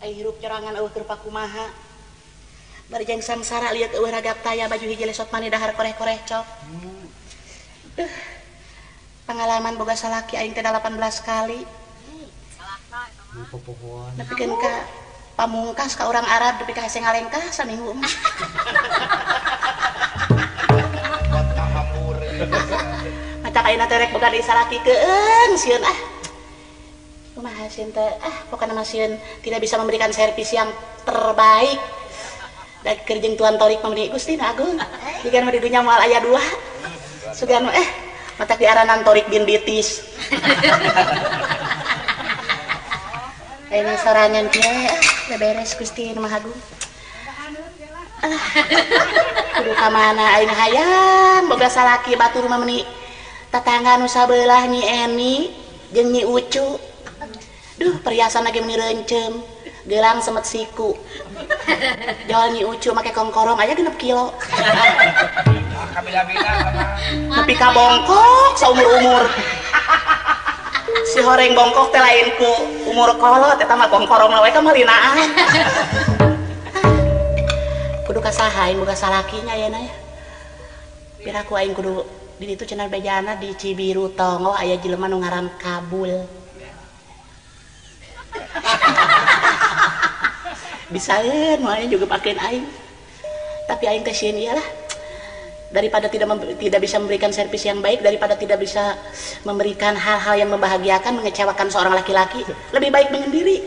Aing hirup nyorangan eueuh keur pakumaha. Bari jeung sangsara lieur eueuh ragap taya baju hiji lesot mani dahar koreh-koreh cok. Duh. Pengalaman boga salaki aing teh 18 kali. Nepikeun ka pamungkas ka urang Arab nepi ka hese ngalengkah saminggu mah. Matak ayeuna teh rek boga deui salaki keung sieun ah. Kumaha sieun teh ah pokona mah sieun tidak bisa memberikan servis yang terbaik. Da keur jeung Tuan Torik mah meuni Gusti nu Agung. Jiga mah di dunya moal aya dua. Sugan mah matak diaranan Torik bin Bitis. Ayeuna sorangan kieu ah beres Gusti nu Maha Agung. Kudu ka mana aing hayang boga salaki batur mah meuni tatangga nu sabelah Nyi Eni jeung Nyi Ucu. Duh perhiasan lagi meuni reuncem, gelang semet siku. Jol Nyi Ucu make kongkorong aya 6 kilo. Nepi ka bongkok saumur-umur. Si horeng bongkok teh lain ku umur kolot eta mah kongkorong we ka malinaan. Kudu ka saha aing boga salakinya ayeuna ya. Piraku aing kudu di ditu cenah bejana di Cibiru Tonggoh aya jelema nu ngaran Kabul. Bisaeun moalnya juga pakein aing. Tapi aing teh sieun ieu lah. Daripada tidak bisa memberikan servis yang baik, daripada tidak bisa memberikan hal-hal yang membahagiakan, mengecewakan seorang laki-laki, lebih baik menyendiri.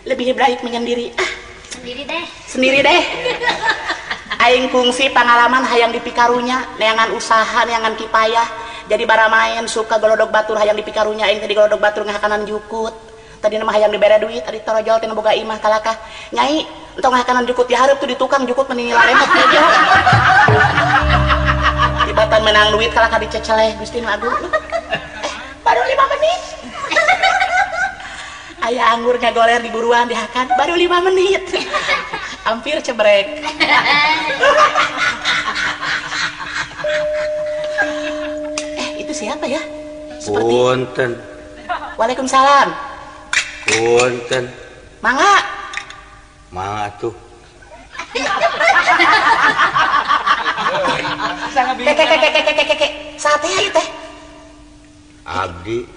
Lebih baik menyendiri. Ah, sendiri deh. Sendiri deh. Aing kungsi pengalaman hayang dipikarunya, neangan usaha, neangan kipayah. Jadi baramaen suka golodog batur hayang dipikarunya, aing teh golodog batur ngahakanan jukut. Tadi nama hayang dibere duit, ari torojol teh boga imah kalakah. Nyai, entong ngahakanan jukut dihareup tuh di tukang jukut mending laremot mejo. Tibatan menang duit kalakah diceceleh Gusti nu Agung. Baru 5 menit. Aya anggur ngagoler di buruan dihakan baru 5 menit. Hampir cebrek. Itu siapa ya? Seperti Punten. Waalaikumsalam. Punten. Mangga. Mangga tuh. Keke. Sate ya teh. Abdi.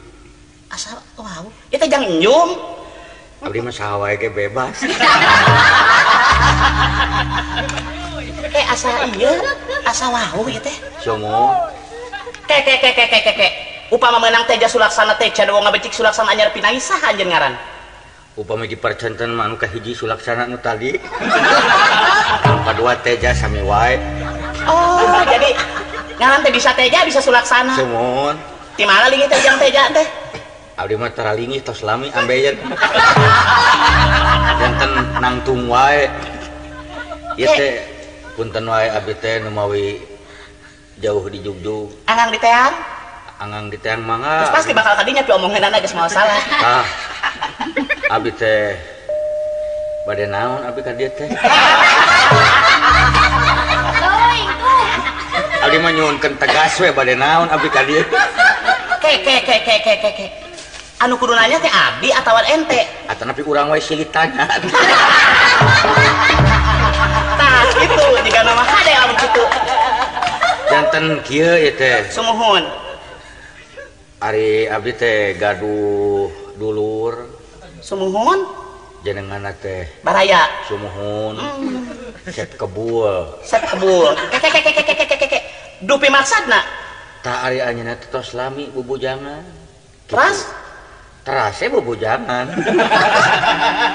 Asal wow. Itu jangan nyum. Abdi mah saha wae ge bebas. Asa ieu, asa wau ieu teh. Somo. Ke. Upama meunang Teja Sulaksana teh can wong ngabecik Sulaksana anyar pinangi saha anjeun ngaran? Upama dipercanten mah anu kahiji Sulaksana nu tadi. Kadua Teja sami wae. Oh, jadi ngaran teh bisa Teja bisa Sulaksana. Sumon. Di mana lingih teh jang Teja teh? Abdi mah taralingih tos lami ambeien. Janten nangtung wae. Ieu teh punten wae abdi teh nu mawi jauh di Jugjug. Angang di teang? Angang di teang mangga. Terus pasti bakal tadinya pi omongeunana geus moal salah. Tah. Abdi teh bade naon abdi ka dieu teh? Abdi mah nyuhunkeun tegas we bade naon abdi ka dieu. Ke. Anu kudu nanya teh abdi atawa ente? Atanapi urang wae silih tanya. Tah kitu jiga nama hade lamun kitu. Janten kieu ieu teh. Sumuhun. Ari abdi teh gaduh dulur. Sumuhun. Jenenganna teh Baraya. Sumuhun. Set kebul. Set kebul. Ke. Dupi maksudna? Tah ari anjeunna teh tos lami bubujangan. Teras? Terasnya bubujangan.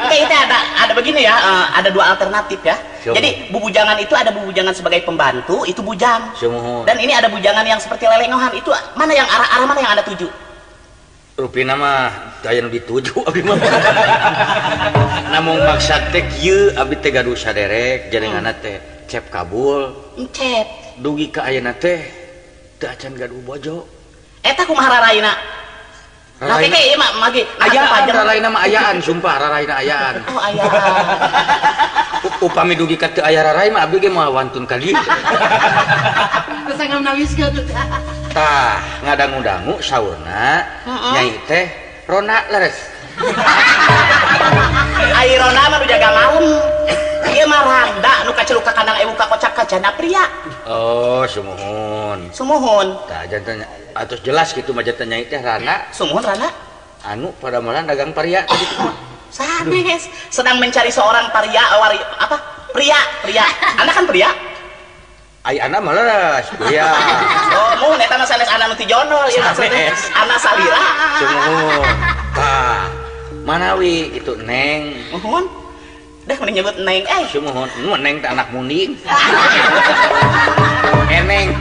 Oke, itu ada begini ya, ada dua alternatif ya. Sumuhun. Jadi bubujangan itu ada bubujangan sebagai pembantu, itu bujang. Sumuhun. Dan ini ada bujangan yang seperti lelengohan, itu mana yang arah mana yang Anda tuju? Rupina mah aya nu dituju abdi mah. Namung maksad teh kieu abdi teh gaduh saderek jenenganna teh Cep Kabul. Cep. Dugi ka ayeuna teh teu acan gaduh bojo. Eta kumaha raraina? Nah, keke ieu mah magi ayaan raraina mah ayaan sumpah raraina ayaan. Oh ayaan. Upami dugi ka teu aya rarai mah abdi ge moal wantun ka dieu. Teu nganawiskeun. Tah ngadangu-dangu saurna nyai teh rona leres. Ai rona mah nu Oh, sumuhun. Sumuhun. Tah janten atos jelas kitu mah janten nyai teh rana. Sumuhun rana. Anu padamelan dagang paria tadi mah. Sanes sedang mencari seorang paria wari, apa? Pria, pria. Anda kan pria? Ai ana mah leres, pria. Oh, mun eta mah sanes ana nu ti jono ieu maksudna. Ana salira. Sumuhun. Tah, manawi kitu Neng. Muhun. Dah mending nyebut Neng eh. Sumuhun, nu Neng teh anak muning. Eneng.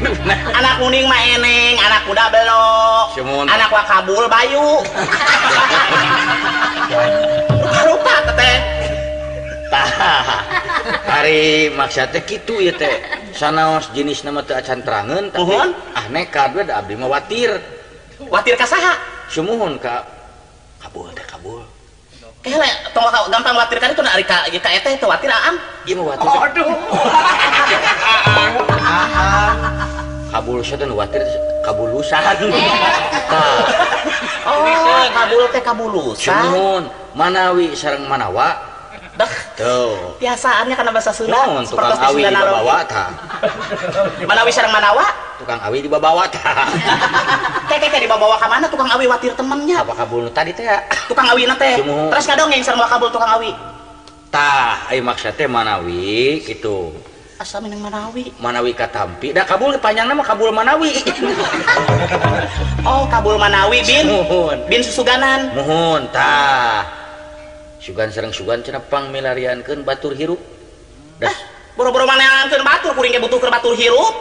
Anak muning mah eneng, anak kuda belok. Sumuhun. Anak wakabul bayu. Rupa-rupa teteh. Tah. Ari maksudna kitu ieu teh. Sanaos jenisna mah teu acan terangeun tapi muhun. Ah nekat we da abdi mah watir. Watir ka saha? Sumuhun ka kabul teh kabul. Kele tong gampang watir kan itu ari ka ka eta teh watir aam. Ieu mah watir. Aduh. Kabul teh nu watir kabulusan. Tah. Oh, kabul teh kabulusan. Sumuhun, manawi sareng manawa. Dah. Tuh. Biasaannya karena bahasa Sunda. Naon tukang awi dibawa tah. Manawi sareng manawa? Tukang awi dibawa tah. Keke dibawa ka mana tukang awi watir temennya? Apa kabul nu tadi teh ya? Tukang awi na teh. Sumuhun. Terus ngadongeng sareng wakabul tukang awi. Tah, ai maksud teh manawi kitu. Asa minang manawi. Manawi katampi. Da kabul panjangna mah kabul manawi. Oh, kabul manawi bin. Muhun. Bin susuganan. Muhun tah. Sugan sareng sugan cenah pangmilariankeun batur hirup. Dah, boro-boro maneankeun batur kuring ge butuh keur batur hirup.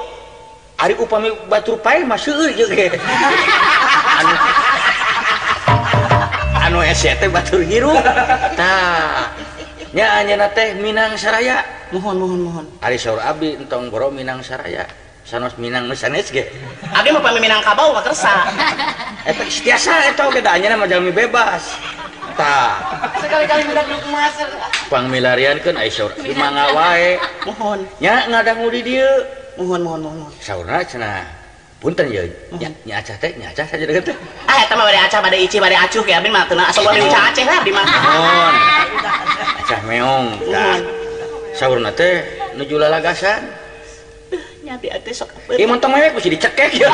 Ari upami batur pae mah seueur ieu ge. Anu anu hese teh batur hirup. Tah. Nya anjeunna teh Minang Saraya. Muhun muhun muhun. Ari saur abdi entong boro Minang Saraya. Sanos Minang nu sanes ge. Abdi mah pami Minangkabau mah kersa. Eta tiasa eta oge da anjeunna mah jalmi bebas. Tah. Sekali-kali minang emas. Pangmilariankeun ai saur abdi mangga wae. Muhun. Nya ngadangu di dieu. Muhun muhun muhun. Saurna cenah. Punten ye, nya acah teh, nya acah saja deukeut teh. Ah eta mah bade acah, bade ici, bade acuh ge abdi mah teu asa bade uca Aceh lah abdi mah. Muhun. Acah meong. Tah. Saurna teh nuju lalagasan. Duh, nya abdi teh sok apeun. Ieu montong mewek mesti dicekek ya.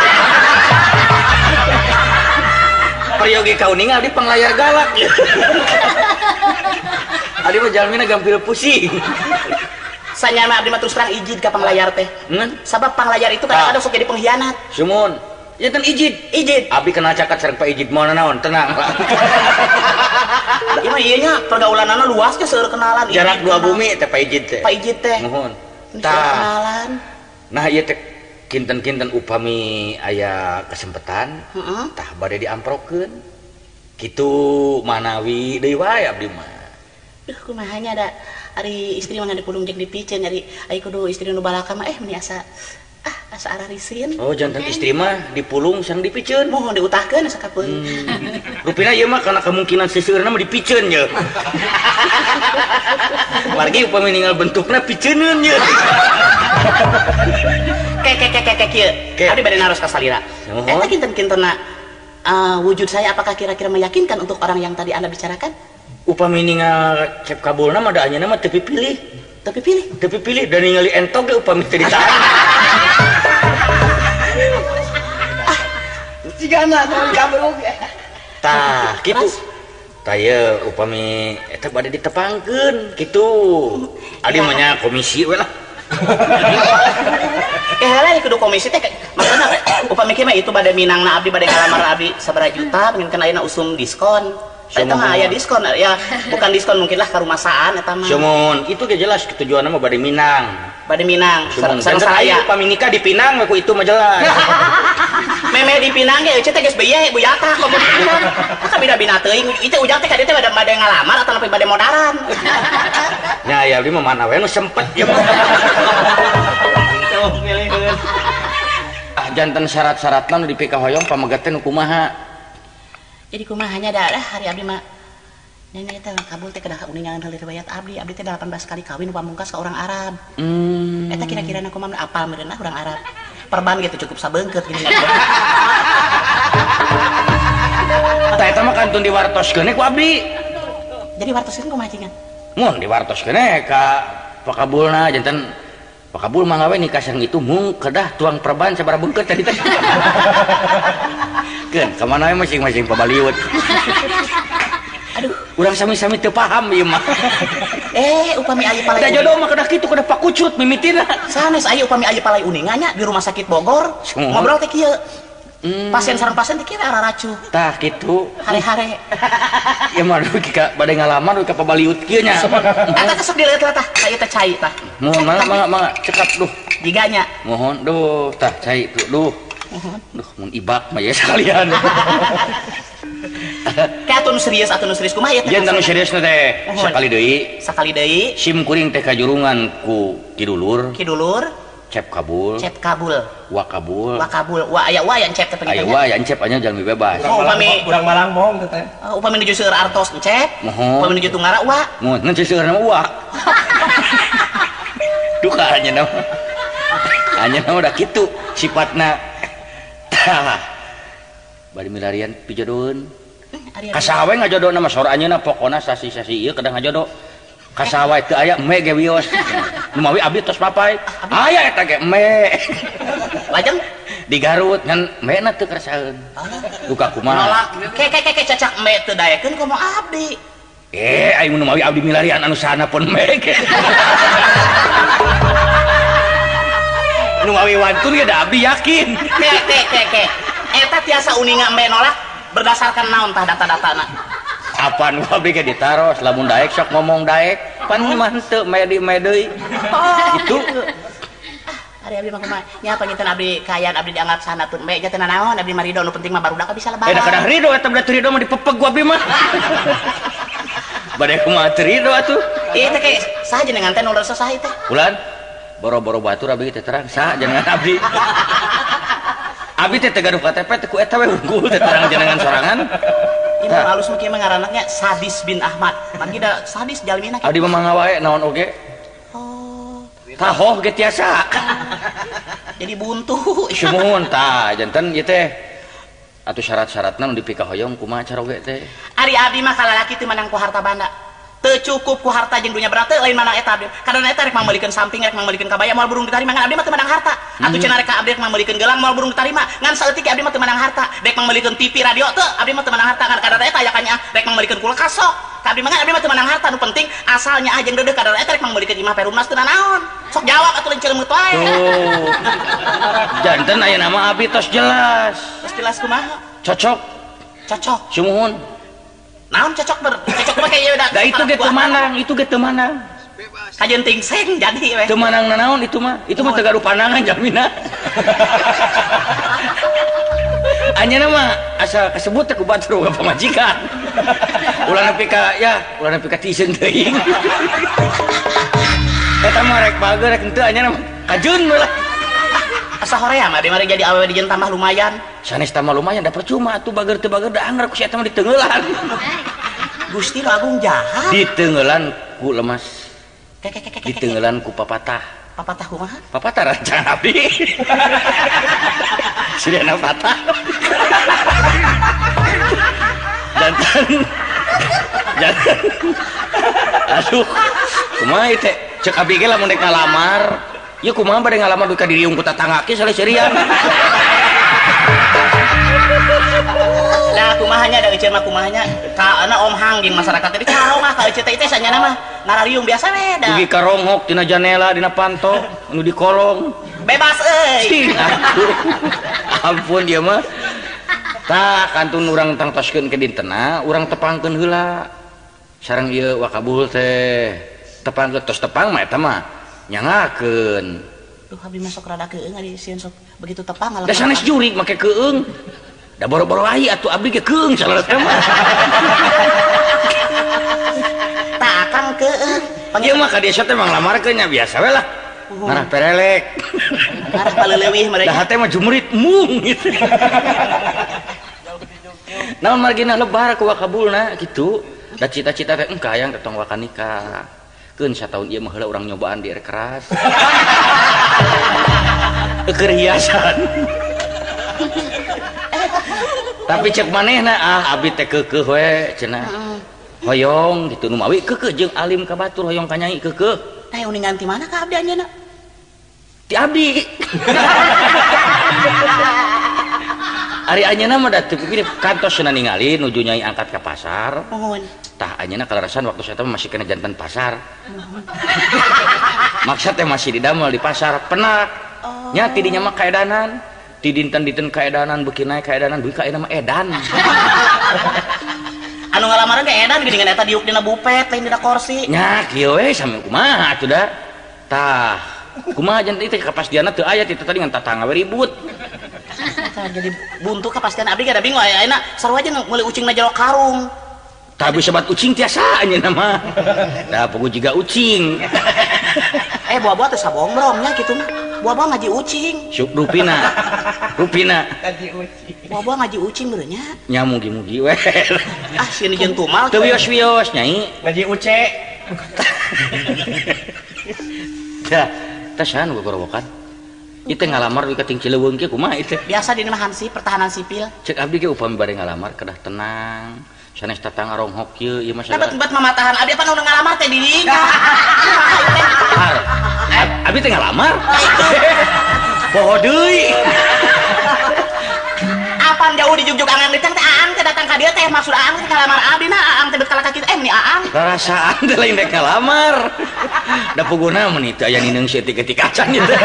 Peryogi kauning abdi panglayar galak. Abdi mah jalmina gampil pusing. Sanyana abdi mah terus terang ijid ka panglayar teh. Sabab panglayar itu kadang-kadang sok jadi pengkhianat. Sumuhun. Ieu teh ijid. Ijid. Abdi kena cakat sareng Pak Ijid moal naon, tenang lah. Ieu mah ieu nya pergaulanana luas nya seueur kenalan. Jarak dua bumi teh Pak Ijid teh. Pak Ijid teh. Muhun. Tah. Kenalan. Nah ieu teh kinten-kinten upami aya kesempatan, tah bade diamprokeun. Kitu manawi deui wae abdi mah. Duh kumaha nya da ari istri mah dipulung jeung dipiceun ari ai kudu istri nu balaka mah meni asa asa ararisin. Oh janten istri mah dipulung sareng dipiceun. Mohon diutahkeun asa kapeun. Rupina ieu mah kana kemungkinan seseueurna mah dipiceun ye. Margi upami ninggal bentukna piceuneun ye. Ke ke ke ke kieu. Abdi bade naros ka salira. Eta kinten-kintenna wujud saya apakah kira-kira meyakinkan untuk orang yang tadi Anda bicarakan? Upami ningal cep kabulna mah da anjeunna mah teu pipilih. Teu pipilih? Teu pipilih da ningali entok ge upami teu ditahan. Cigana teu kabul oge. Tah, kitu. Tah ieu upami eta bade ditepangkeun kitu. Adi mah nya komisi we lah. Heula kudu komisi teh maksudna upami kieu mah itu bade minangna abdi bade ngalamar abdi sabaraha juta mungkin ayeuna usum diskon. Eta mah aya diskon ya, bukan diskon mungkin lah karumasaan eta mah. Sumuhun, itu ge jelas tujuanna mah bade minang. Bade minang, sareng saraya. Upami nikah di Pinang we ku itu mah jelas. Meme di Pinang ge eueuh teh geus beye buyatah komo di Pinang. Ka bina-bina teuing itu ujang teh ka dieu teh bade ngalamar atawa bade modaran. Nya aya abdi mah mana we nu sempet ieu mah. Ah janten syarat-syaratna nu dipikahoyong pamegat teh nu kumaha? Jadi kumaha nya da hari abdi mah nenek teh kabul teh kedah uningan heula riwayat abdi, abdi teh 18 kali kawin pamungkas ka orang Arab. Eta kira-kira na kumaha apal meureun orang Arab. Perban gitu cukup sabeungkeut gini. Tah eta mah kantun diwartoskeun ku abdi. Jadi wartoskeun kumaha cingan? Mun diwartoskeun ka pakabulna janten Wakabul mangga we nikah sareng itu mung kedah tuang perban sabaraha beungkeut tadi teh. Keun ka mana we masing-masing pabaliut. Aduh, urang sami-sami teu paham ieu mah. Upami aya palai. Da jodoh mah kedah kitu kedah pakucut mimitina. Sanes aya upami aya palai uninga nya di rumah sakit Bogor. Ngobrol teh kieu. Pasien sareng pasien teh kieu araracuh. Tah kitu. Hare-hare. Ya mah dugi ka bade ngalaman dugi ka pabaliut kieu nya. Eta teh sok dilihat lah tah, ka ieu teh cai tah. Mohon mangga mangga cekap duh. Jiga nya. Mohon duh tah cai tuh duh. Duh mun ibak mah ya sekalian. Kayak atuh nu serius kumaha ieu teh? Yen anu seriusna teh sakali deui. Sakali deui. Sim kuring teh kajurungan ku Kidulur. Kidulur. Cep Kabul. Cep Kabul. Wa Kabul. Wa Kabul. Wa aya wa yang cep teh pengen. Aya wa yang cep anya jalmi bebas. Oh, upami urang Malang bohong teh. Upami nuju seueur artos cep. Mohon. Upami nuju tunggara wa. Mohon ngan seueur mah wa. Duka anjeunna mah. Anjeunna mah da kitu sifatna. Tah. Bari milarian pijodoheun. Ka saha we ngajodona mah sora anjeunna pokona sasi-sasi ieu kedah ngajodo. Ka saha wae teu aya eme ge wios. Nu mawi abdi tos papai. Aya eta ge eme. Lajeng di Garut ngan eme na teu karasaeun. Duka kumaha? Ke ke ke cacak eme teu daekeun komo abdi. Aing nu mawi abdi milarian anu sahana pun eme ge. Nu mawi wantun ge da abdi yakin. Ke ke ke ke. Eta tiasa uninga eme nolak berdasarkan naon tah data-datana. Apaan gua abdi ge ditaros lamun daek sok ngomong daek pan mah henteu me deui. Gitu. Ari abdi mah kumaha? Nya panginten abdi kaayaan abdi dianggap sanatun me nya teu nanaon abdi mah ridho nu penting mah barudak bisa lebaran. Da kadah ridho eta bade teu ridho mah dipepeg gua abdi mah. Bade kumaha teu ridho atuh. Ieu teh ke saha jenengan teh nu leres saha ieu teh? Bulan boro-boro batur abdi teh terang saha jenengan abdi. Abdi teh teu gaduh KTP teh ku eta we unggul teh terang jenengan sorangan. Ieu mah alus mah kieu mah ngaranna nya Sadis bin Ahmad. Manggi da sadis jalmina kieu. Abdi mah mangga wae naon oge. Oh. Tahoh ge tiasa. Jadi buntu. Sumuhun tah janten ieu teh atuh syarat-syaratna nu dipikahoyong kumaha caroge teh. Ari abdi mah kalalaki teu manang ku harta banda. Teu cukup ku harta jeung dunya berat teu lain manang eta abdi. Kadang eta rek mangmeulikeun samping rek mangmeulikeun kabaya moal burung ditarima ngan abdi mah teu manang harta. Atuh cenah rek ka abdi rek mangmeulikeun gelang moal burung ditarima ngan saeutik abdi mah teu manang harta. Rek mangmeulikeun TV radio teu abdi mah teu manang harta ngan kadang eta aya ka nyaah rek mangmeulikeun kulkas sok. Ka abdi mah ngan abdi mah teu manang harta nu penting asalnya ah jeung deudeuh kadang eta rek mangmeulikeun imah Perumnas teu nanaon. Sok jawab atuh lain celeumut wae. Tuh. Janten aya nama abdi tos jelas. Tos jelas kumaha? Cocok. Cocok. Sumuhun. Naon cocok ber cocok mah kayak udah. Da itu ge teu manang, itu ge teu manang. Kajeun tingseng jadi we. Teu manang nanaon itu mah. Itu mah teu gaduh pandangan jamina. Anjeunna mah asa kasebut teh ku batur boga pamajikan. Ulah nepi ka ya, ulah nepi ka tiiseun teuing. Eta mah rek bager rek henteu anjeunna mah kajeun we lah. Asa horea mah mari jadi awewe dijieun tambah lumayan. Sanes tambah lumayan da percuma atuh bager teu bager da anggar ku si eta mah diteunggeulan. Gusti nu agung jahat. Diteunggeulan ku lemas. Diteunggeulan ku papatah. Papatah kumaha? Papatah rancangan abdi. Sirena patah. Jantan. Jantan. Aduh. Kumaha ieu teh? Cek abdi ge lamun rek ngalamar. Ieu kumaha bade ngalamar duka diriung ku tatangga ke saleuserian. Nah kumahanya da euceun mah kumahanya ka ana Om Hang jeung masyarakat teh carong ah ka euceun teh teh sanyana mah ngarariung biasa we da. Dugi ka ronghok tina janela dina panto nu di kolong. Bebas euy. Ampun dia mah. Tah kantun urang tangtoskeun ke dintena urang tepangkeun heula. Sareng ieu wakabul teh tepangkeun tos tepang mah eta mah nyangakeun. Duh abdi mah sok rada keung ari sieun sok begitu tepang ngalah. Da sanes jurig make keung. Da boro-boro ai atuh abdi ge keung salah mah. Tah akang keung. Ieu mah ka desa teh manglamarkeun nya biasa we lah. Ngarah perelek. Ngarah paleleuwih mereka. Da hate mah jumrit mung gitu. Naon margina lebar ku wakabulna kitu. Da cita-cita teh engka hayang tong waka nikah. Keun sataun ieu mah heula urang nyobaan di air keras. Keur hiasan. Tapi cek manehna ah abdi teh keukeuh we cenah. Hoyong gitu nu mawi keukeuh jeung alim ka batur hoyong ka nyai keukeuh. Tah uningan ti mana ka abdi anjeunna? Ti abdi. Ari anjeunna mah da teu pipilih kantos cenah ningali nuju nyai angkat ka pasar. Mohon. Tah anjeunna kalarasan waktu saya masih kena jantan pasar. Maksud teh masih didamel di pasar penak. Oh. Nya ti dinya mah kaedanan. Ti dinten-dinten kaedanan beuki naik kaedanan dugi ka ayeuna mah edan. Anu ngalamaran ge edan geuningan eta diuk dina bupet lain dina kursi. Nya kieu we sami kumaha atuh da. Tah kumaha janten teh kapastianna teu aya ti tadi ngan tatangga we ribut. Tah jadi buntu kapastian abdi ge da bingung ayeuna sarua aja meuli ucingna jero karung. Tah sebat ucing tiasa anjeunna mah. Da puguh jiga ucing. Eh buah-buah teh sabongbrong nya kitu mah. Buah-buah ngaji ucing. Syuk rupina. Rupina. Ngaji ucing. Buah-buah ngaji ucing meureun nya. Nya mugi-mugi we. Ah sieun jeung tumal. Teu wios-wios nyai. Ngaji uce. Tah, tah saha nu gogorowokan? Ieu teh ngalamar dugi ka ting Cileuweung kieu kumaha ieu teh? Biasa dina mah hansip pertahanan sipil. Cek abdi ge upami bade ngalamar kedah tenang. Sanes tatangga ronghok kieu ieu mah. Nah bet mamatahan abdi apa nu ngalamar teh di dinya. Har. Abdi teh ngalamar. Poho deui. Apan jauh dijugjug Aang ditang teh Aang teh datang ka dieu teh maksud Aang teh ngalamar abdi na Aang teh bet kalah ka kitu eh meni Aang. Rarasaan teh lain rek ngalamar. Da puguna mun teu aya nineung seutik-eutik acan ieu teh.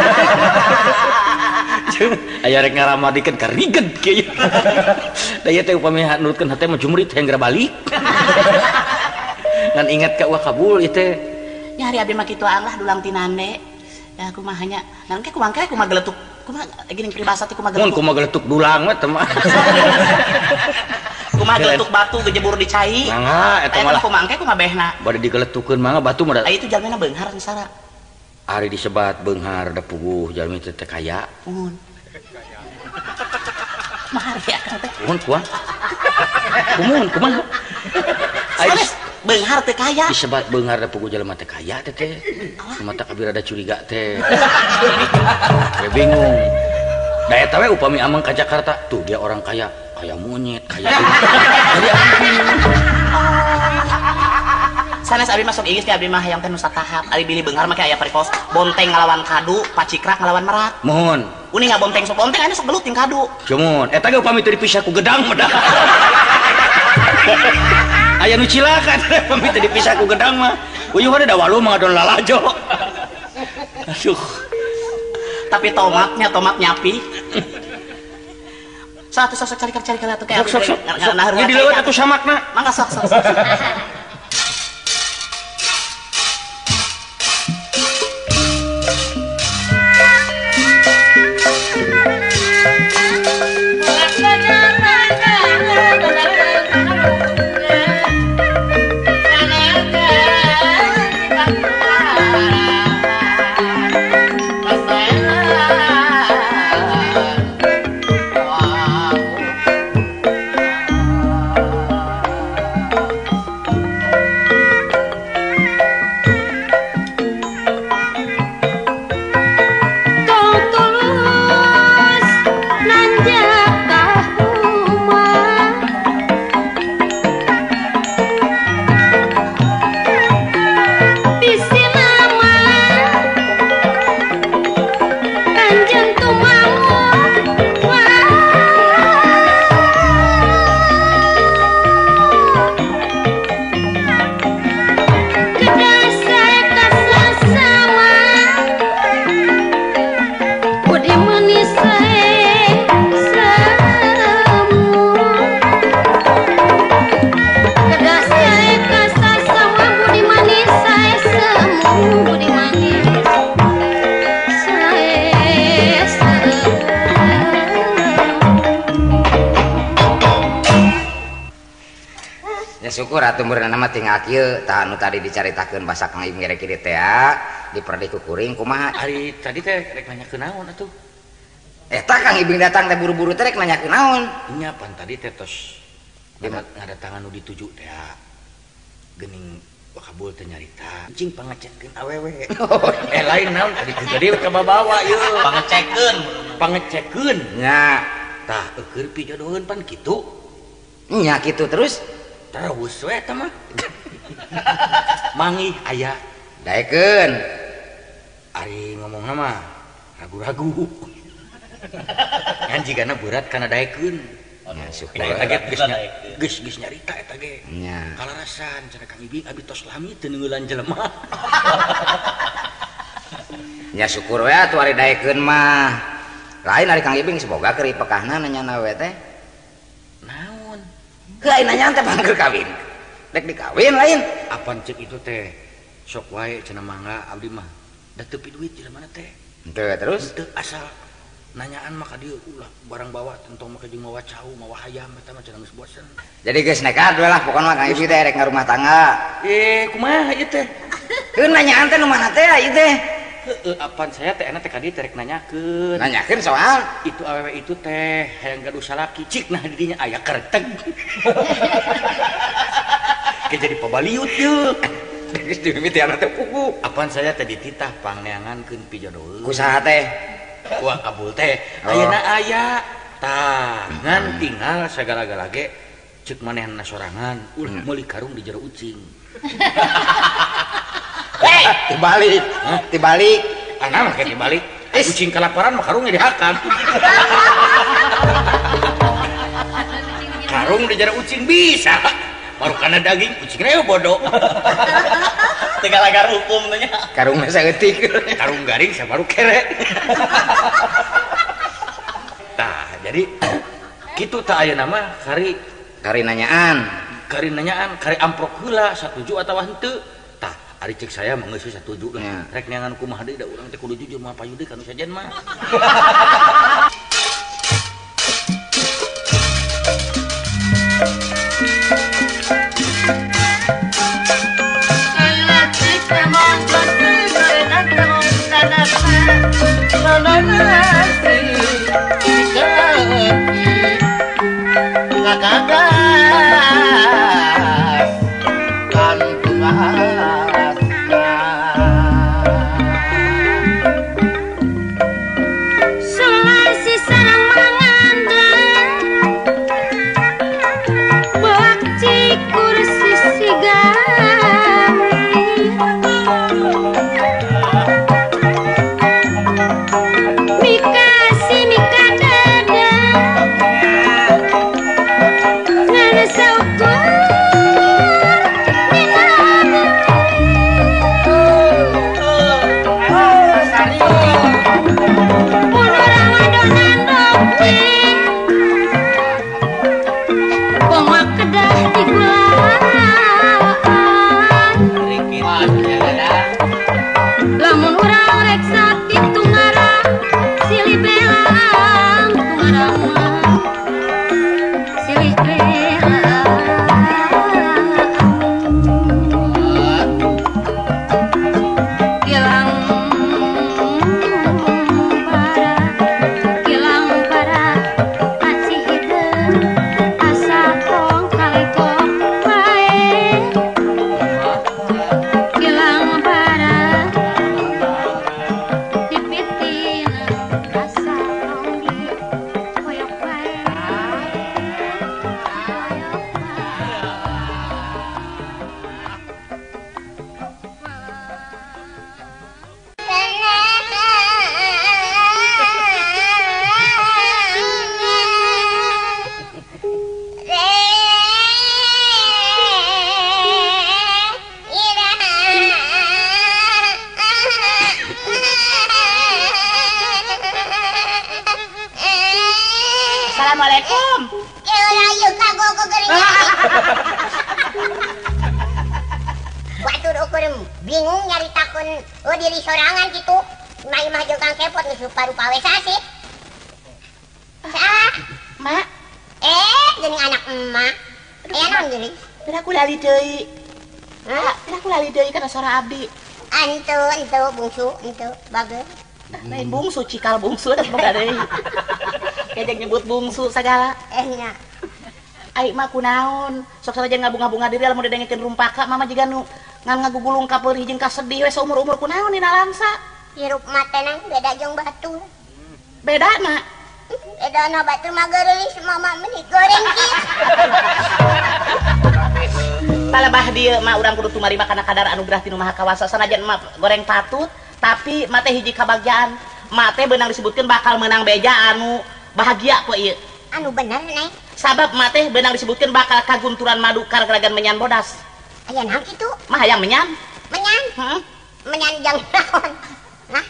Aya rek ngalamar dikeun ka riged kieu. Da ieu teh upami nurutkeun hate mah jumrit hayang geura balik. Ngan ingat ka uah kabul ieu teh. Nya hari abdi mah kitu Aang lah dulang tinande. Ya kumaha nya. Ngan ke kumaha ke kumaha geletuk. Kumaha geuning peribahasa teh kumaha geletuk. Mun kumaha geletuk dulang we teh mah. Kumaha geletuk batu gejebur di cai. Mangga eta malah kumaha engke kumaha behna. Bade digeletukeun mangga batu mah. Aya itu jalmina beunghar sara. Ari disebat beunghar da puguh jalmi teh teh kaya. Mun. Mahar ya akang teh. Mun kuah. Kumun kumaha? Ari beunghar teh kaya. Disebat beunghar da puguh jalma teh kaya teh teh. Mata kabir ada curiga teh. Saya bingung. Da eta we upami ameng ka Jakarta, tuh dia orang kaya, kaya monyet, kaya. Jadi ameng bingung. Sanes abdi masuk Inggris ke abdi mah hayang teh nu satahap. Ari bilih beunghar mah aya parikos bonteng ngalawan kadu, pacikrak ngalawan merak. Mohon. Uning ngabonteng sok bonteng aya sok gelut jeung kadu. Cumun, eta ge upami teu dipisah ku gedang mah dah. Aya nu cilaka upami teu dipisah ku gedang mah. Uyuh da walu mah ngadon lalajo. Aduh. Tapi tomatnya tomat nyapi. Satu sok cari-cari atuh kayak sok sok. Ieu dileuweut atuh samakna. Mangga sok sok. Syukur atuh meureun mah tinggal kieu tah anu tadi dicaritakeun basa Kang Ibing rek kieu teh diperdi ku kuring kumaha ari tadi teh rek nanyakeun naon atuh eta Kang Ibing datang teh buru-buru teh rek nanyakeun naon nya pan tadi teh tos ngadatangan nu dituju teh geuning wakabul teh nyarita cing pangecekeun awewe eh lain naon tadi tadi kababawa ieu pangecekeun pangecekeun nya tah eueur pijodoheun pan kitu nya kitu terus terus we eta mah mangih aya daekeun ari ngomongna mah Ragu-ragu. Ngan jigana berat kana daekeun. Nya syukur. Eta ge geus nyarita eta ge. Nya. Kalarasan cenah Kang Ibing abi tos lami teu neungeulan jelema. Nya syukur we atuh ari daekeun mah. Lain ari Kang Ibing semoga keur ipekahna nanyana we teh. Naon? Heuh ai nanyaan teh pangker kawin. Rek dikawin lain. Apan ceuk itu teh sok wae cenah mangga abdi mah. Da teu duit jelema teh. Henteu terus? Henteu asal nanyaan mah ka dieu ulah barang bawa tentong make jeung mawa cau mawa hayam eta mah cenah geus bosen. Jadi geus nekat we lah pokona mah Kang Ibing teh rek ngarumah tangga. Kumaha ieu teh? Heuh nanyaan teh nu mana teh ieu teh? Heueuh apan saya teh enak teh ka dieu teh rek nanyakeun. Nanyakeun soal itu awewe itu teh hayang gaduh salaki cik nah di dinya aya kerteg. Ke jadi pabaliut yeuh. Geus dimimitian teh pugu. Apan saya teh dititah pangneangankeun pijodoheun. Ku saha teh? Wah kabul teh ayeuna aya tah ngan tinggal sagala-gala ge ceuk manehna sorangan ulah meuli karung di jero ucing. Hei, dibalik. Dibalik. Ana mah ke dibalik. Ucing kalaparan mah karungnya dihakan. Karung di jero ucing bisa. Baru kana daging ucingnya bodoh. Tinggal agar hukum tanya. Karungnya saeutik. Karung garing saya baru kere. Tah, jadi kitu tah ayeuna mah kari kari nanyaan. Kari nanyaan, kari amprok heula satuju atawa henteu. Tah, ari cek saya mah geus satuju lah. Rek neangan kumaha deui da urang teh kudu jujur mah payu deui ka nu sajen mah. Assalamualaikum. Batur ukur bingung nyaritakeun diri sorangan gitu. Imah-imah jeung Kang Kepot geus rupa-rupa we sasih. Saha? Mak. Geuning anak emak. Aya naon geuning? Pira ku lali deui. Hah? Pira ku lali deui kana sora abdi. Antu, entu bungsu, entu bager. Lain bungsu, cikal bungsu da boga deui. Kejeng nyebut bungsu sagala. Nya. Ai mah kunaon? Sok sanajan ngabunga-bunga diri lamun didengekeun rumpaka mama jiga nu ngan ngagugulung ka peurih jeung kasedih we saumur-umur kunaon dina langsa. Hirup mah tenang beda jeung batur. Bedana? Bedana batur mah geurelis mama meni goreng kieu. Palebah dieu mah urang kudu tumarima kana kadar anugerah ti Nu Maha Kawasa sanajan mah goreng patut tapi mah teh hiji kabagjaan. Mak teh beunang disebutkeun bakal menang beja anu bahagia poe ieu. Anu bener Neng. Sabab mak teh beunang disebutkeun bakal kagunturan madu kargeragan menyan bodas. Aya naon kitu? Mah hayang menyan. Menyan? Heeh. Menyan jang naon? Hah?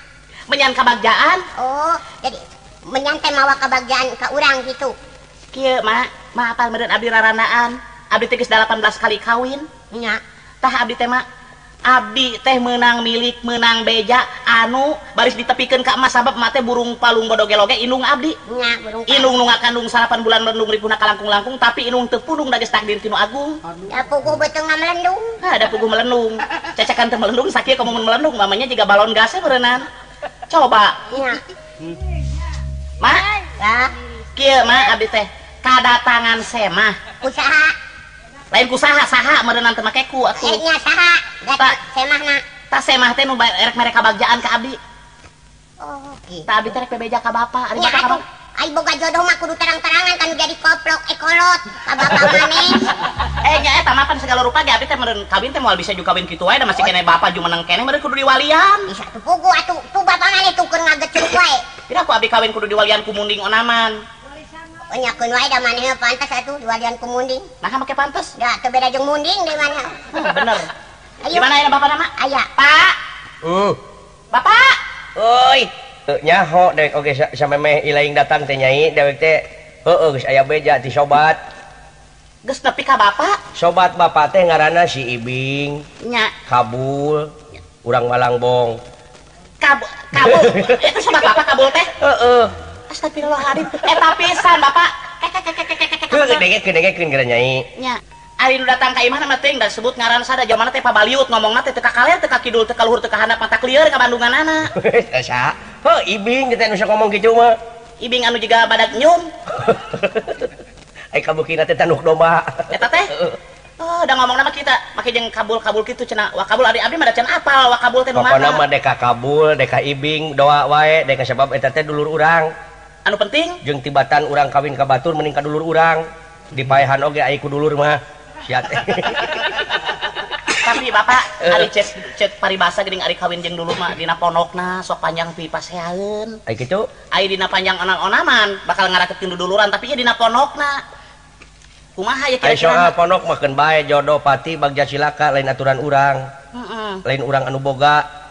Menyan kabagjaan. Oh, jadi menyan teh mawa kabagjaan ka urang kitu. Kieu mak, mah apal meureun abdi rarandaan. Abdi teh geus 18 kali kawin. Nya. Tah abdi teh mak, abdi teh meunang milik, meunang beja anu baris ditepikeun ka emas sabab emak teh burung palung bodogeloge indung abdi. Nya, burung palung. Indung nu ngakandung 8 bulan melendung ripuna kalangkung-langkung tapi indung teu pundung da geus takdir ti nu agung. Da puguh beuteungna melendung. Hah, da puguh melendung. Cacakan teh melendung sakieu komo mun melendung mamanya jiga balon gasnya meureunnan. Coba. Nya. Mak, ya. Kieu mak abdi teh kadatangan semah. Usaha. Lain ku saha saha meureunnan teh make ku atuh. Nya saha? Ta semahna. Ta semah teh nu erek mere kabagjaan ka abdi. Oh, kitu. Ta abdi teh rek bebeja ka bapa, ari Nya bapa ka atuh. bapa. Ai boga jodoh mah kudu terang-terangan kan jadi koplok ekolot ka bapa maneh. Nya eta mah pan segala rupa ge abdi teh meureun kawin teh moal bisa juga kawin kitu wae da masih keneh bapa ju menang keneh meureun kudu diwalian. Bisa tuh puguh atuh tuh bapa maneh tuh keur ngagecruk wae. Pira ku abdi kawin kudu diwalian ku munding onaman. Oh nya keun wae da maneh pantes atuh diwalian ku munding. Naha make pantes? Da teu beda jeung munding deui maneh. Bener. Ayo. Di mana aya bapak nama? Aya. Pak. Bapak. Euy. Nyaho dewek oge samemeh ilaing datang teh nyai dewek teh heueuh geus aya beja ti sobat. Geus nepi ka bapak? Sobat bapak teh ngaranna si Ibing. Nya. Kabul. Urang Malangbong. Kabul. Eta sobat bapak Kabul teh? Heeh. Astagfirullahaladzim. Eta pisan bapak. Heuh dengekeun geura nyai. Nya. Ari nu datang ka imah mah teuing da sebut ngaran sada jamanna teh pabaliut ngomongna teh teu ka kaler teu ka kidul teu ka luhur teu ka handap mata klieur ka Bandunganana. Sa. Heuh Ibing teh nu sok ngomong kitu mah. Ibing anu jiga badak nyum. Ai kabukina teh tanduk domba. Eta teh? Oh, da ngomongna mah kita make jeung kabul-kabul kitu cenah. Wa kabul ari abdi mah da can apal wa kabul teh nu mana. Pokona mah deka kabul, deka Ibing doa wae deka sabab eta teh dulur urang. Anu penting jeung tibatan urang kawin ka batur mending ka dulur urang. Dipaehan oge ai ku dulur mah. Sia teh. Tapi bapak ari cek paribasa geuning ari kawin jeung dulur mah dina pondokna sok panjang pipaseaeun. Ai kitu? Ai dina panjang onan-onaman bakal ngarakeutkeun duduluran tapi ieu dina pondokna. Kumaha ya Ai kira-kira? soal pondok mah keun bae jodoh pati bagja cilaka lain aturan urang. Heeh. Lain urang anu boga.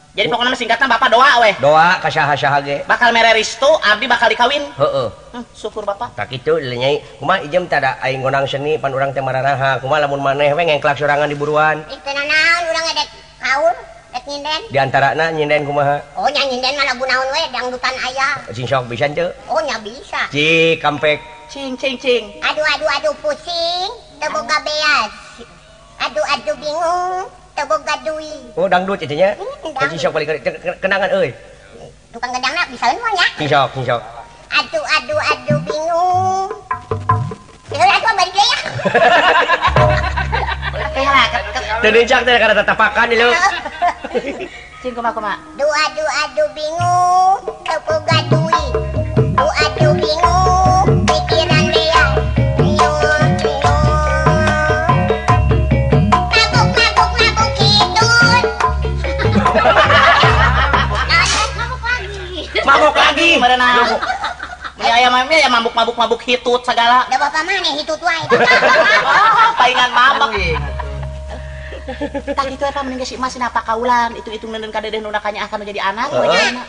Jadi pokoknya singkatna bapak doa weh. Doa ka saha-saha ge. Bakal mere restu abdi bakal dikawin. Heeh. Syukur bapak. Tak kitu nyai. Kumaha ijem teh da aing ngondang seni pan urang teh mararaha. Kumaha lamun maneh we ngengklak sorangan di buruan. Ih teu nanaon urang ge dek kaul, dek nyinden. Di antarana nyinden kumaha? Oh nya nyinden mah lagu naon we dangdutan aya. Cing sok bisa teu? Oh nya bisa. Cik kampek. Cing cing cing. Aduh aduh aduh pusing, teu boga beas. Aduh aduh bingung. Teu boga duit. Oh dangdut itu nya. Cing sok balik kenangan euy. Tukang gedangna bisaeun mah nya. Cing sok, cing sok. Aduh aduh aduh bingung. Heula atuh balik deui ya. Heula teu nincak teh kana tatapakan ieu. Cing kumaha kumaha? Duh aduh aduh bingung, teu boga duit. Duh aduh bingung, pikiran dia. Yo yo. Mabuk mabuk mabuk hitut. Mabuk lagi. Mabuk lagi meureunna. Ya aya mah ya mabuk-mabuk mabuk hitut segala. Da bapak maneh hitut wae. Oh, palingan mabuk. Tah kitu eta mending si Imas napa kaulan, itu-itu neundeun ka dedeh nu nakanya akan jadi anak we nya.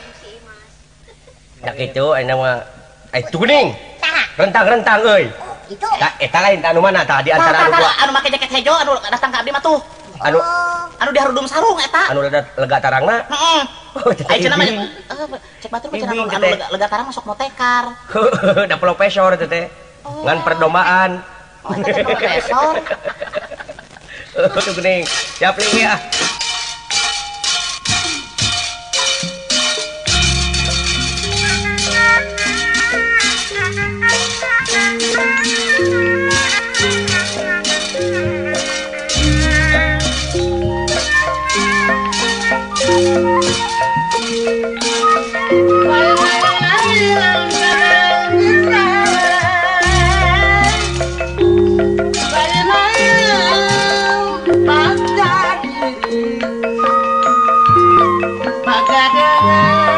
Tah kitu ayeuna mah ai tuh geuning. Saha? Rentang-rentang euy. Itu. Tah eta lain tah anu mana tah di antara anu dua. Anu make jaket hejo anu datang ka abdi mah tuh. Anu anu diharudum sarung eta. Anu lega tarangna. Heeh. Ai cenah mah cek batur mah cenah anu lega tarang masuk motekar. Da profesor eta teh. Ngan perdombaan. Oh, eta teh profesor. Tuh geuning. Siap nih ya. Pagadean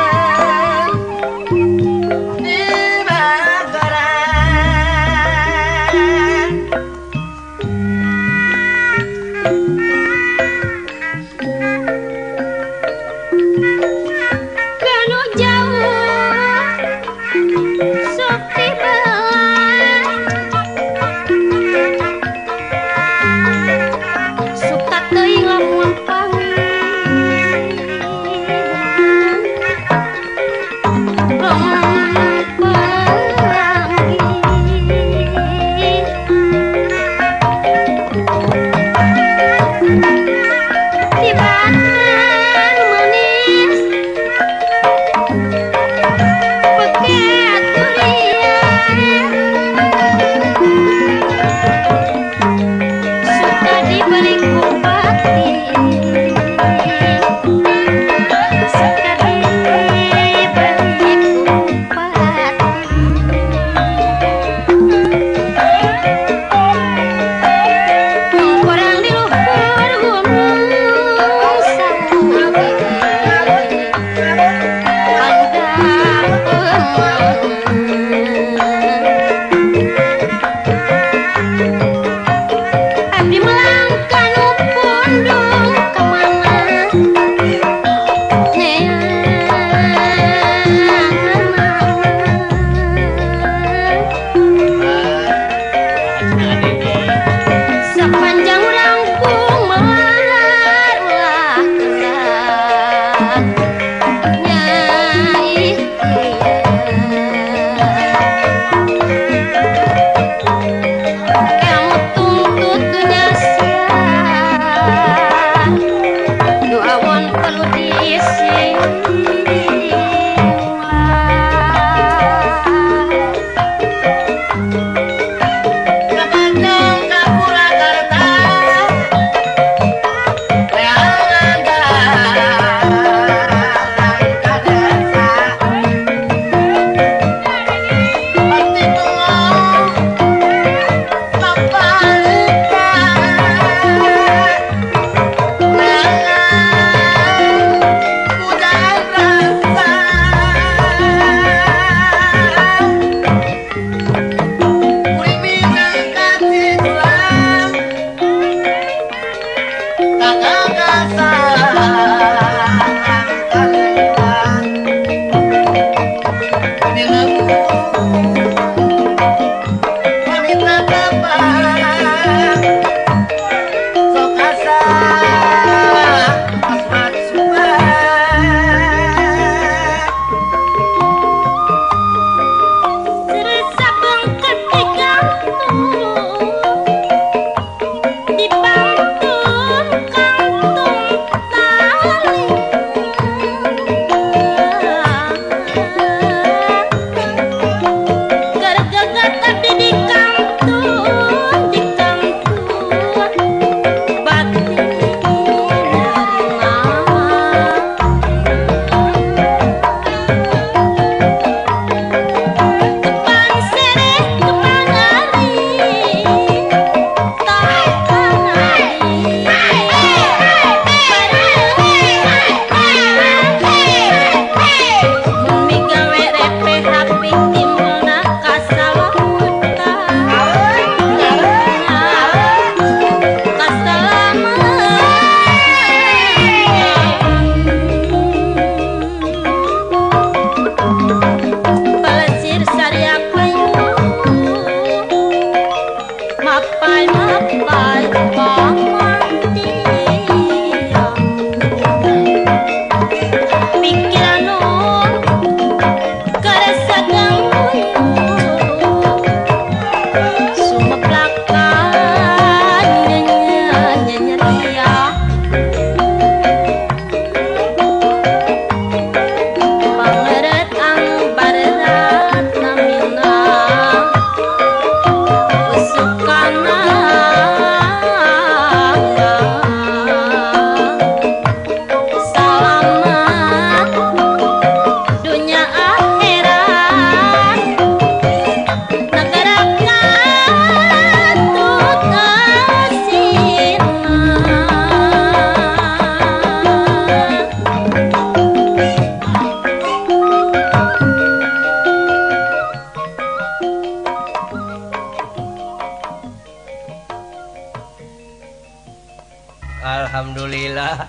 Alhamdulillah.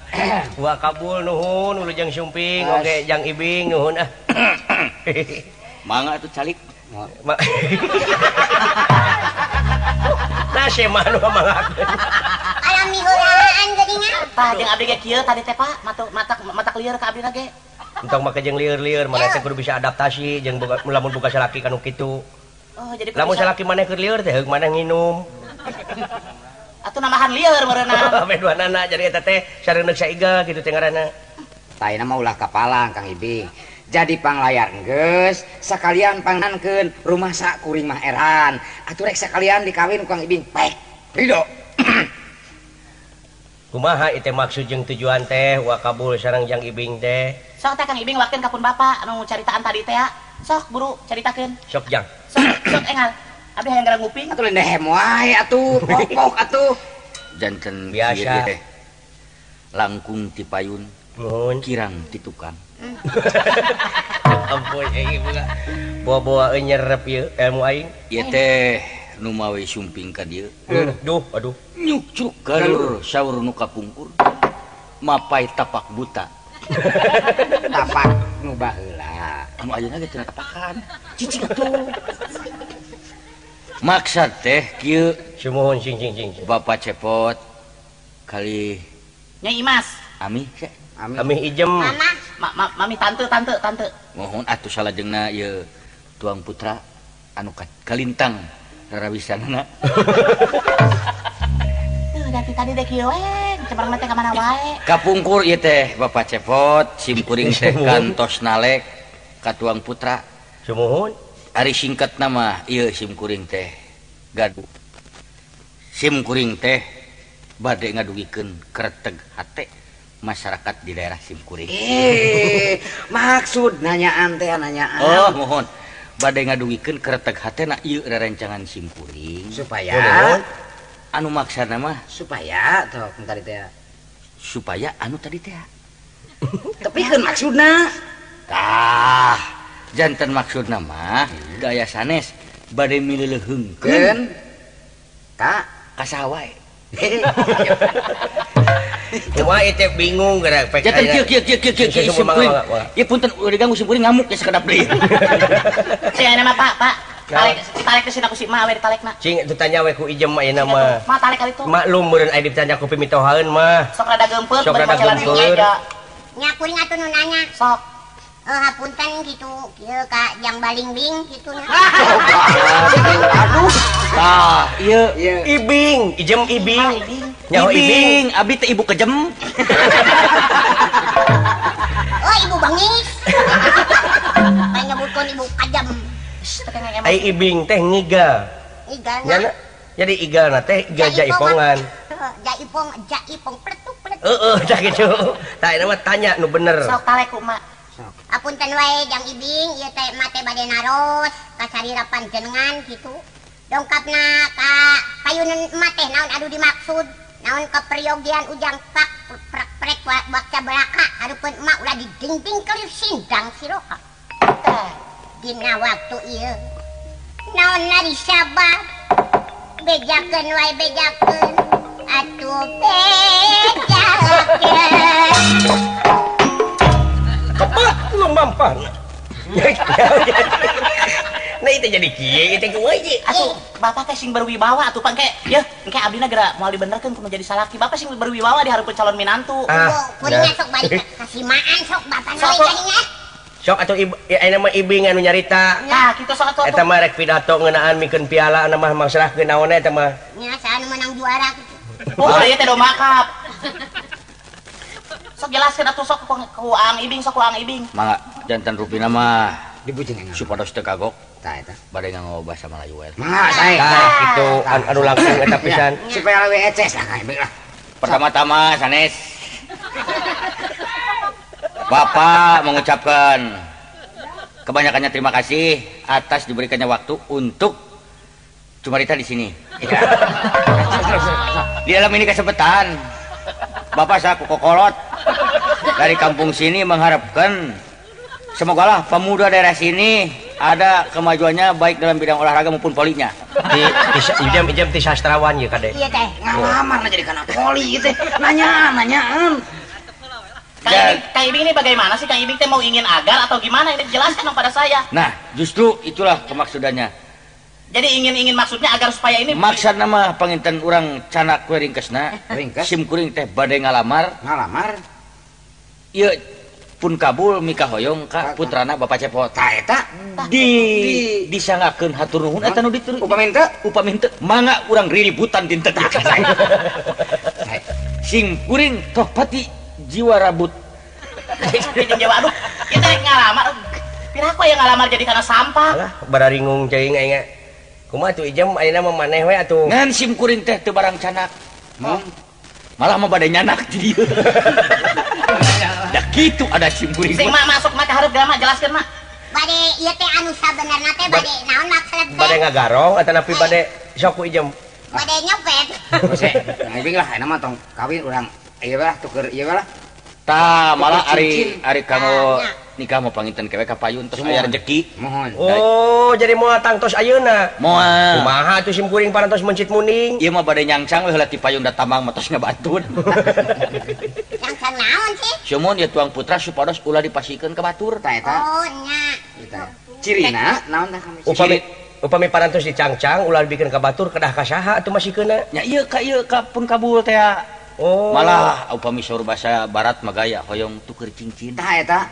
Wa kabul nuhun wilujeng sumping oge jang ibing nuhun ah. Mangga atuh calik. Nah mah nu mangga. Alami heulaan geuningan. Tah jeung abdi ge kieu tadi teh Pak, matak lieur ka abdi ge. Entong make jeung lieur-lieur mana teh kudu bisa adaptasi jeung lamun boga salaki kanu kitu. Oh, jadi lamun salaki maneh keur lieur teh heug maneh nginum. Atuh namahan lieur meureunna. Ame duanana jadi eta teh sareuneuk saiga kitu teh ngaranna. Tah mah ulah kapalang Kang Ibing. Jadi panglayar geus sakalian pangankeun rumah sakuring mah eran. Atuh rek sakalian dikawin ku Kang Ibing. Baik. Ridho. Kumaha ieu maksud jeung tujuan teh wa kabul sareng jang Ibing teh? Sok teh Kang Ibing wakeun ka pun bapak anu caritaan tadi teh. Sok buru caritakeun. Sok jang. Sok sok engal. Abdi hayang gara nguping. Atuh lendehem wae atuh, pokok atuh. Janten biasa teh. Langkung ti payun, nuhun kirang ti tukang. Ampun euy buka. Bawa-bawa nyerep ieu ilmu aing. Ieu teh nu mawe sumping ka dieu. Duh, aduh. Nyukcruk galur saur nu kapungkur. Mapai tapak buta. Tapak nu baheula. Anu ayeuna ge cenah tapakan. Cicing atuh. Maksad teh kieu sumuhun sing sing sing. Bapak Cepot kali Nyai Imas. Ami. Amih Ijem. Mama. Mami tante tante tante. Mohon atuh salajengna ieu tuang putra anu kalintang rarawisanana. Dari tadi dek kieu we, cemerlang teh ka mana wae. Kapungkur ieu teh Bapak Cepot, sim kuring teh kantos nalek ka tuang putra. Sumuhun. Ari singkatna mah ieu sim kuring teh gaduh. Sim kuring teh bade ngadugikeun kreteg hate masyarakat di daerah sim kuring. Maksud nanyaan teh nanyaan. Oh, mohon. Bade ngadugikeun kreteg hatena ieu rerencangan sim kuring supaya anu maksana mah supaya tok tadi teh supaya anu tadi teh. Tapi kan maksudna tah janten maksudna mah gaya sanes bade mileuleheungkeun ka kasaha wae. Cuma itu bingung gara pek. Janten kieu kieu kieu kieu kieu sim kuring. Ieu punten udah diganggu sim kuring ngamuk ya sakedap deui. Cing ayeuna mah Pak, Pak. Tarik tarik ke sini aku si Ma we ditalekna. Cing itu tanya we ku Ijem ayeuna mah. Ma tarik kali itu. Maklum meureun aya ditanya ku pimitohaeun mah. Sok rada geumpeur sok rada geumpeur. Nya kuring atuh nu nanya. Sok. Hapunten gitu kieu ka jang balingbing kitu nya. Aduh. Tah, ieu Ibing, Ijem Ibing. Nyaho Ibing, abdi teh ibu kejem. Oh, ibu bengis. Bae nyebutkeun ibu kajem. Ai Ibing teh ngigal. Ngigal. Jadi igalna teh igal jaipongan. Jaipong, jaipong pletuk pletuk. Heeh, tah kitu. Tah eta mah tanya nu bener. Sok talek ku mak. Apunten wae jang Ibing, ieu teh emak teh bade naros ka sarira panjenengan kitu. Dongkapna ka payunan emak teh naon anu dimaksud? Naon keperyogian ujang pak prek prek bakca belaka hareupeun emak ulah didingding kelir sindang siroha. Dina waktu ieu naon nari sabab bejakeun wae bejakeun atuh bejakeun. Kepat lu mampan. Nah itu jadi kieu itu kumaha ieu? Atuh bapak teh sing berwibawa atuh pangke. Yeuh, engke abdina geura moal dibenerkeun kudu jadi salaki. Bapak sing berwibawa di hareupeun calon minantu. Kuring sok balik kasimaan sok bapana we jadinya. Sok atuh ayeuna mah Ibing anu nyarita. Nah, kitu sok atuh. Eta mah rek pidato ngeunaan mikeun piala anu mah mangsrahkeun naon eta mah. Nya saha nu menang juara kitu. Oh, ieu teh domba cup. Sok jelaskeun atuh sok ku Ang Ibing, sok ku Ang Ibing. Mangga janten rupina mah dibujengan. Supados teu kagok. Tah eta. Bade nganggo basa Melayu we. Mangga sae. Tah kitu anu langkung eta pisan. Supaya leuwih eces lah Kang Ibing lah. Pertama-tama sanes Bapak mengucapkan kebanyakannya terima kasih atas diberikannya waktu untuk cumarita di sini. Di dalam ini kesempatan, Bapak saku kokolot dari kampung sini mengharapkan semogalah pemuda daerah sini ada kemajuannya baik dalam bidang olahraga maupun polinya. Di ijam ti sastrawan ya kade. Iya teh. Ngalamar jadi kana poli gitu. Nanyaan. Kang Ibing ini bagaimana sih? Kang Ibing teh mau ingin agar atau gimana? Ini jelaskan dong pada saya. Nah, justru itulah kemaksudannya. Jadi ingin maksudnya agar supaya ini maksudna mah panginten urang canak we ringkesna. Ringkes. Sim kuring teh bade ngalamar. Ngalamar. Ieu pun kabul mikahoyong ka putrana Bapak Cepot. Tah eta di disangakeun hatur nuhun eta nu ditur. Upami henteu? Upami henteu mangga urang riributan dinten. Sim kuring toh pati jiwa rabut. Jiwa aduh, kita ngalamar. Piraku aya ngalamar jadi kana sampah. Alah, bararingung ceuing aing. Kumaha atuh Ijem ayeuna mah maneh we atuh. Ngan sim kuring teh teu barang canak. Malah mah bade nyanak di dieu. Da kitu ada sim kuring. Sing mak masuk mak ka hareup geura mak jelaskeun mak. Bade ieu teh anu sabenerna teh bade naon maksud teh? Bade ngagarong atanapi bade sok ku Ijem. Bade nyopet. Kang Ibing lah ayeuna mah tong kawin urang ieu lah tuker ieu lah. Tah malah ari ari kanggo nikah mau panginten kewe ka payun tos aya rejeki. Mohon. Oh, jadi moal tangtos ayeuna. Moal. Kumaha atuh sim kuring parantos mencit muning. Ieu mah bade nyangcang we heula ti payun da tamang mah tos ngabatun. Nyangcang naon sih? Sumuhun ieu tuang putra supados ulah dipasikeun ka batur. Tah eta. Oh nya. Eta. Cirina naon tah kami? Upami parantos dicangcang ulah dibikeun ka batur kedah ka saha atuh masikeunna? Nya ieu ka pun kabul teh. Oh. Malah upami saur bahasa barat mah gaya hoyong tuker cincin. Tah eta.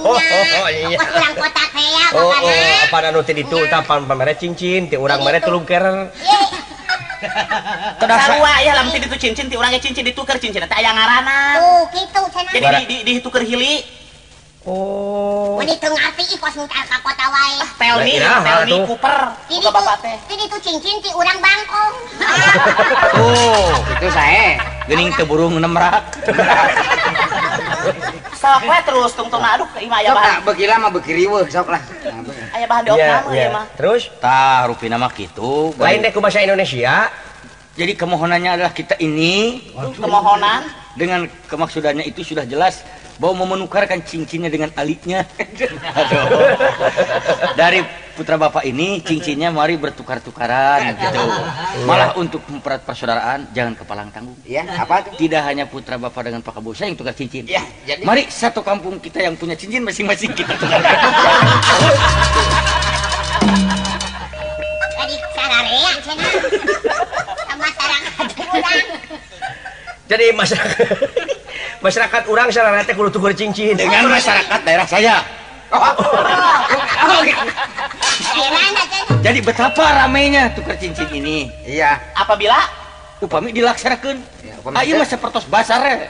Oh nya. Kos urang kota teh ya bapana. Oh, apa anu teh ditu tah pamere cincin ti urang mere tulung kerer. Kedah sarua ya lamun ti ditu cincin ti urang ge cincin dituker cincin teh aya ngaranna. Tuh kitu cenah. Jadi dituker hili. Oh. Mun teu ngarti ih kos mutar ka kota wae. Tell me Cooper. Boga bapak teh. Ti ditu cincin ti urang bangkong. Tuh, itu sae. Geuning teu burung nemrak. Sok we terus tungtungna aduh ieu mah aya bahan. Sok beuki lama beuki riweuh sok lah. Aya bahan diopname ieu mah. Terus tah rupina mah kitu. Lain deh ku bahasa Indonesia. Jadi kemohonannya adalah kita ini kemohonan dengan kemaksudannya itu sudah jelas bahwa mau menukarkan cincinnya dengan aliknya. Aduh. Dari putra bapak ini cincinnya mari bertukar-tukaran gitu. Malah untuk mempererat persaudaraan jangan kepalang tanggung. Iya, apa tuh? Tidak hanya putra bapak dengan Pak Kabusa yang tukar cincin. Ya, jadi mari satu kampung kita yang punya cincin masing-masing kita tukar. Jadi sararea cenah. Sama masyarakat urang. Jadi masyarakat urang sararea teh kudu tuker cincin dengan masyarakat daerah saya. Jadi betapa ramainya tukar cincin ini. Iya. Apabila upami dilaksanakeun. Ya, ayo mah sapertos basar.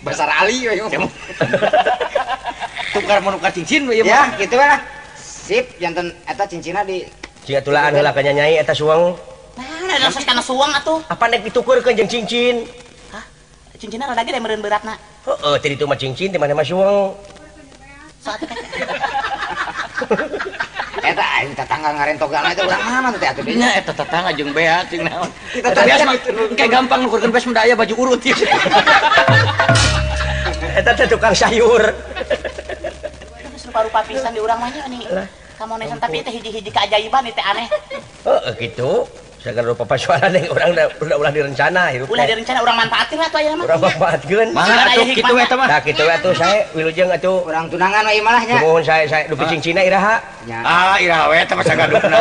Basar Ali we. Tukar menukar cincin we ieu mah. Ya, kitu lah. Sip, janten eta cincinna di ciga tulaan heula ka nyai eta suang. Nah, ada sos kana suang atuh. Apa nek ditukeurkeun jeung cincin? Hah? Cincinna rada gede meureun beratna. Heeh, tadi itu mah cincin di mana mah suang. Eta aing tetangga ngarentogana itu urang mana teh atuh nya eta tetangga jeung bea jeung naon. Eta biasa mah kayak gampang nukurkeun beas mah aya baju urut ieu. Eta teh tukang sayur. Terus rupa-rupa pisan di urang mah nya nih. Kamonesan tapi teh hiji-hiji keajaiban teh aneh. Heeh kitu. Sagala rupa persoalan yang urang udah ulah direncana hirup. Ulah direncana urang manfaatin atuh ayeuna mah. Urang manfaatkeun. Mangga atuh kitu we eta mah. Tah kitu we atuh sae wilujeng atuh. Urang tunangan we malah nya. Nuhun sae sae dupi cincina iraha. Ah iraha we eta mah sagadupna.